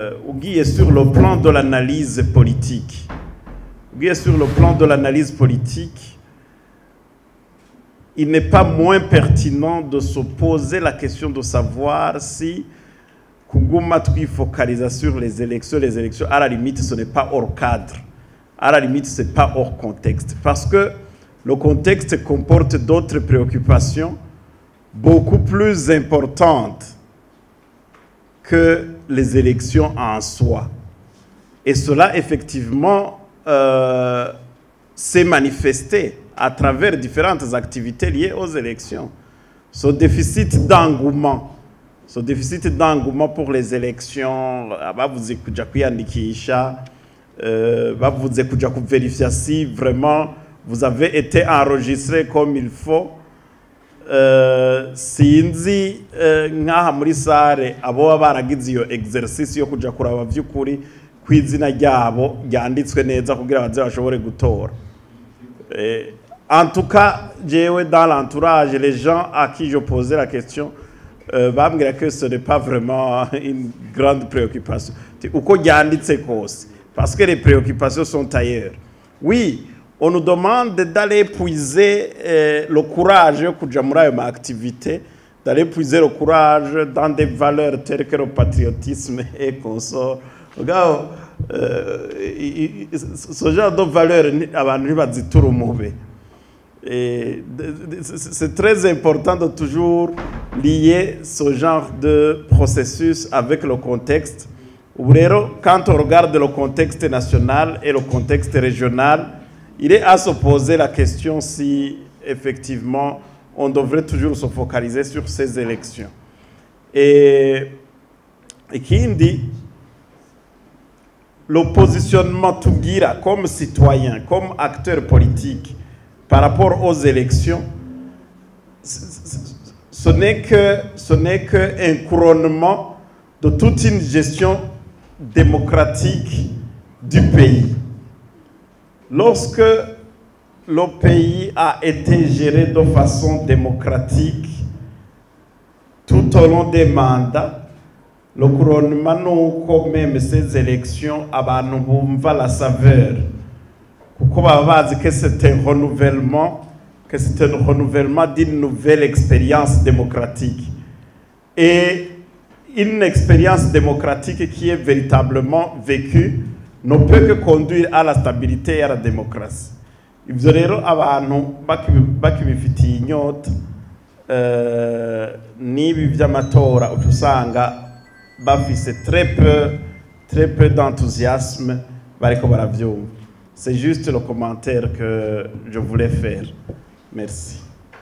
Ugiye sur le plan de l'analyse politique, ugiye sur le plan de l'analyse politique, il n'est pas moins pertinent de se poser la question de savoir si kuguma twifocaliza sur les élections, les élections, à la limite, ce n'est pas hors cadre. À la limite, ce n'est pas hors contexte. Parce que le contexte comporte d'autres préoccupations beaucoup plus importantes que les élections en soi. Et cela, effectivement, s'est manifesté à travers différentes activités liées aux élections. Ce déficit d'engouement pour les élections, bavuze kuja kwiyandikisha, bavuze kuja kuvérifier si vraiment vous avez été enregistré comme il faut. Sinzi nk'aha muri salle abo baba baragize iyo exercice yo kuja kuraba vy'ukuri kw'izina ryabo ryanditswe neza kugira baze bashobore gutora. En tout cas, jewe, dans l'entourage, les gens à qui je posais la question bambwira que ce n'est pas vraiment une grande préoccupation uko ryanditse kose, parce que les préoccupations sont ailleurs. Oui, on nous demande d'aller puiser le courage yo kuja muri ayo ma activité, d'aller puiser le courage dans des valeurs telles que le patriotisme et consorts. Mugabo, ce genre de valeurs abantu ntibazitura umube. Et c'est très important de toujours lier ce genre de processus avec le contexte. Ubu rero, quand on regarde le contexte national et le contexte régional, il est à se poser la question si effectivement on devrait toujours se focaliser sur ces élections. Et ikindi, le positionnement tugira comme citoyen, comme acteur politique par rapport aux élections, ce n'est que un couronnement de toute une gestion démocratique du pays. Lorsque le pays a été géré de façon démocratique tout au long des mandats, le couronnement nuko même ces élections abantu bumva la saveur, kuko baba bazi que c'est un renouvellement, que c'est un renouvellement d'une nouvelle expérience démocratique, et une expérience démocratique qui est véritablement vécue ne peut que conduire à la stabilité et à la démocratie. Ivyo rero abantu bakibifitiye inyota n'ibi vy'amatora, uca usanga bafise très peu d'enthousiasme bariko baravyumva. C'est juste le commentaire que je voulais faire. Merci.